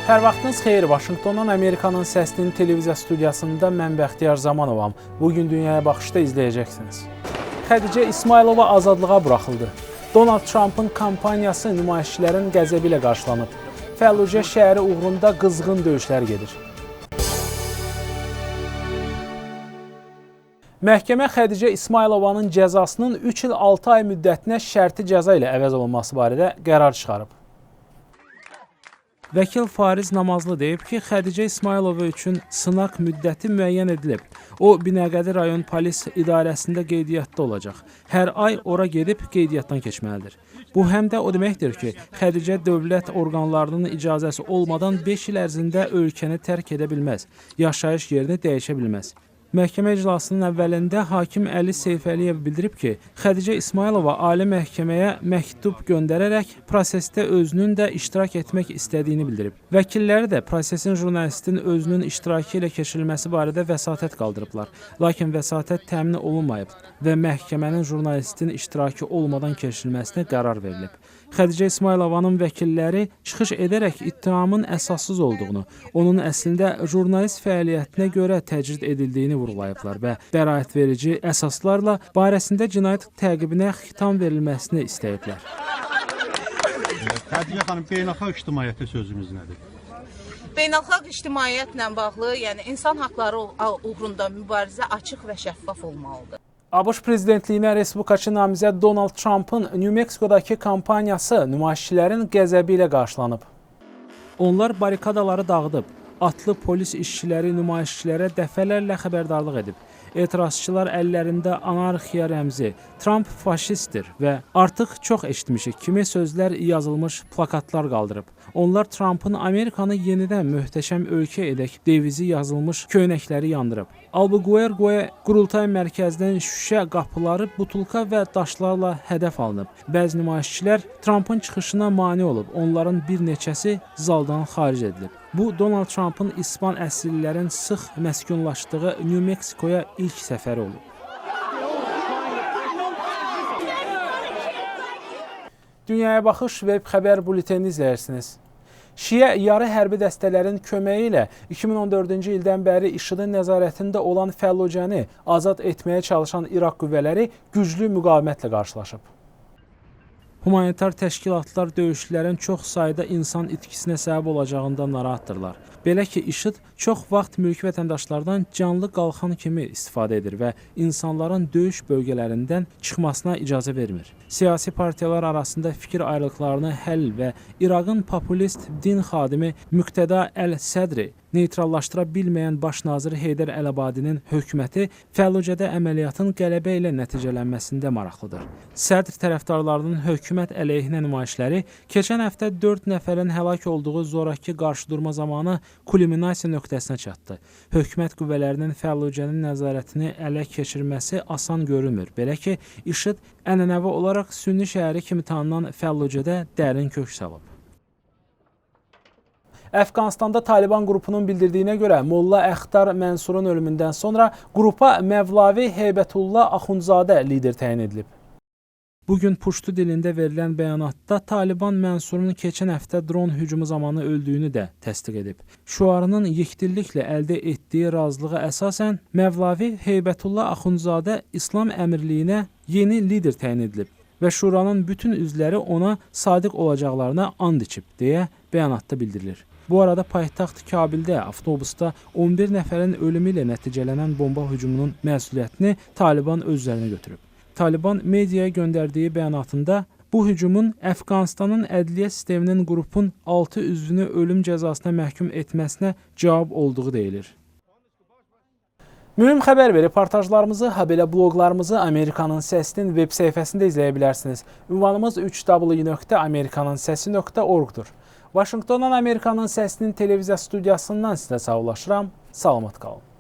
Hər vaxtınız xeyir. Vaşinqtondan Amerikanın Səsinin televiziya studiyasında mən Bəxtiyar Zamanovam. Bugün Dünyaya Baxışda izləyəcəksiniz. Xədicə İsmayılova azadlığa buraxıldı. Donald Trumpın kampaniyası nümayişçilərin qəzəbi ilə qarşılanıb. Fəllucə şəhəri uğrunda qızğın döyüşlər gedir. Məhkəmə Xədicə İsmayılovanın cəzasının 3 il 6 ay müddətinə şərti cəza ilə əvəz olunması barədə qərar çıxarıb. Vəkil Fariz Namazlı deyib ki, Xədicə İsmayılova üçün sınaq müddəti müəyyən edilib. O, Binəqədi rayon polis idarəsində qeydiyyatda olacaq. Hər ay ora gedib qeydiyyatdan keçməlidir. Bu həm də o deməkdir ki, Xədicə dövlət orqanlarının icazəsi olmadan 5 il ərzində ölkəni tərk edə bilməz, yaşayış yerini dəyişə bilməz. Məhkəmə iclasının əvvəlində hakim Əli Seyfəliyev bildirib ki, Xədicə İsmayılova Ali Məhkəməyə məktub göndərərək prosesdə özünün də iştirak etmək istədiyini bildirib. Vəkilləri də prosesin jurnalistin özünün iştirakı ilə keçirilməsi barədə vəsatət qaldırıblar. Lakin vəsatət təmin olunmayıb və məhkəmənin jurnalistin iştirakı olmadan keçirilməsinə qərar verilib. Xədicə İsmayılovanın vəkilləri çıxış edərək ittihamın əsassız olduğunu, onun əslində jurnalist fəaliyyətinə görə təcrid edildiyini vurğulayıblar və bəraət verici əsaslarla barəsində cinayət təqibinə xitam verilməsini istəyiblər. Xədicə xanım, beynəlxalq ictimaiyyətə sözünüz nədir? Beynəlxalq ictimaiyyətlə bağlı, yəni insan haqları uğrunda mübarizə açıq və şəffaf olmalıdır. ABŞ prezidentliyinə respublikaçı namizəd Donald Trumpın New Mexikodakı kampaniyası nümayişçilərin qəzəbi ilə qarşılanıb. Onlar barikadaları dağıdıb. Atlı polis işçiləri nümayişçilərə dəfələrlə xəbərdarlıq edib. Etirazçılar əllərində anarxiya rəmzi, Trump faşistdir və artıq çox eşitmişik kimi sözlər yazılmış plakatlar qaldırıb. Onlar Trumpın Amerikanı yenidən möhtəşəm ölkə edək devizi yazılmış köynəkləri yandırıb. Albuquerque qurultay mərkəzinin şüşə qapıları butulka və daşlarla hədəf alınıb. Bəzi nümayişçilər Trumpın çıxışına mane olub. Onların bir neçəsi zaldan xaric edilib. Bu, Donald Trumpın ispan əsillilərin sıx məskunlaşdığı New Meksikoya ilk səfəri olub. Dünyaya Baxış web xəbər bültenini izləyirsiniz. Şiə yarı hərbi dəstələrin köməyi ilə 2014-cü ildən bəri IŞİD-in nəzarətində olan Fəllucəni azad etməyə çalışan İraq qüvvələri güclü müqavimətlə qarşılaşıb. Humanitar təşkilatlar döyüşlərin çox sayda insan itkisinə səbəb olacağından narahatdırlar. Belə ki, IŞİD çox vaxt mülki vətəndaşlardan canlı qalxan kimi istifadə edir və insanların döyüş bölgələrindən çıxmasına icazə vermir. Siyasi partiyalar arasında fikir ayrılıqlarını həll və İraqın populist din xadimi Müqtəda Əl-Sədri neytrallaşdıra bilməyən baş nazir Heydər Əl-Əbadinin hökuməti Fəllucədə əməliyyatın qələbə ilə nəticələnməsində maraqlıdır. Sədr tərəfdarlarının hökumət əleyhinə nümayişləri keçən həftə 4 nəfərin həlak olduğu zoraki qarşıdurma zamanı kulminasiya nöqtəsinə çatdı. Hökumət qüvvələrinin Fəllucənin nəzarətini ələ keçirməsi asan görünmür. Belə ki, IŞİD ənənəvi olaraq sünni şəhəri kimi tanınan Fəllucədə dərin kök salıb. Əfqanistanda Taliban qrupunun bildirdiyinə görə Molla Əxtar Mənsurun ölümündən sonra qrupa Məvlavi Heybətullah Axundzadə lider təyin edilib. Bugün Puştu dilində verilən bəyanatda Taliban Mənsurun keçən həftə dron hücumu zamanı öldüyünü də təsdiq edib. Şüarının yekdilliklə əldə etdiyi razılığa əsasən Məvlavi Heybətullah Axundzadə İslam Əmirliyinə yeni lider təyin edilib və şuranın bütün üzvləri ona sadiq olacaqlarına and içib deyə bəyanatda bildirilir. Bu arada paytaxt Kabildə avtobusda 11 nəfərin ölümü ilə nəticələnən bomba hücumunun məsuliyyətini Taliban öz üzərinə götürüb. Taliban mediaya göndərdiyi bəyanatında bu hücumun Əfqanistanın ədliyyə sisteminin qrupun 6 üzvünü ölüm cəzasına məhkum etməsinə cavab olduğu deyilir. Mühüm xəbər və reportajlarımızı, habelə bloqlarımızı Amerikanın Səsinin web səhifəsində izləyə bilərsiniz. Ünvanımız www.amerikaninsəsi.org-dur. Vaşinqtondan Amerikanın Səsinin televiziya studiyasından sizə sağollaşıram. Salamat qalın.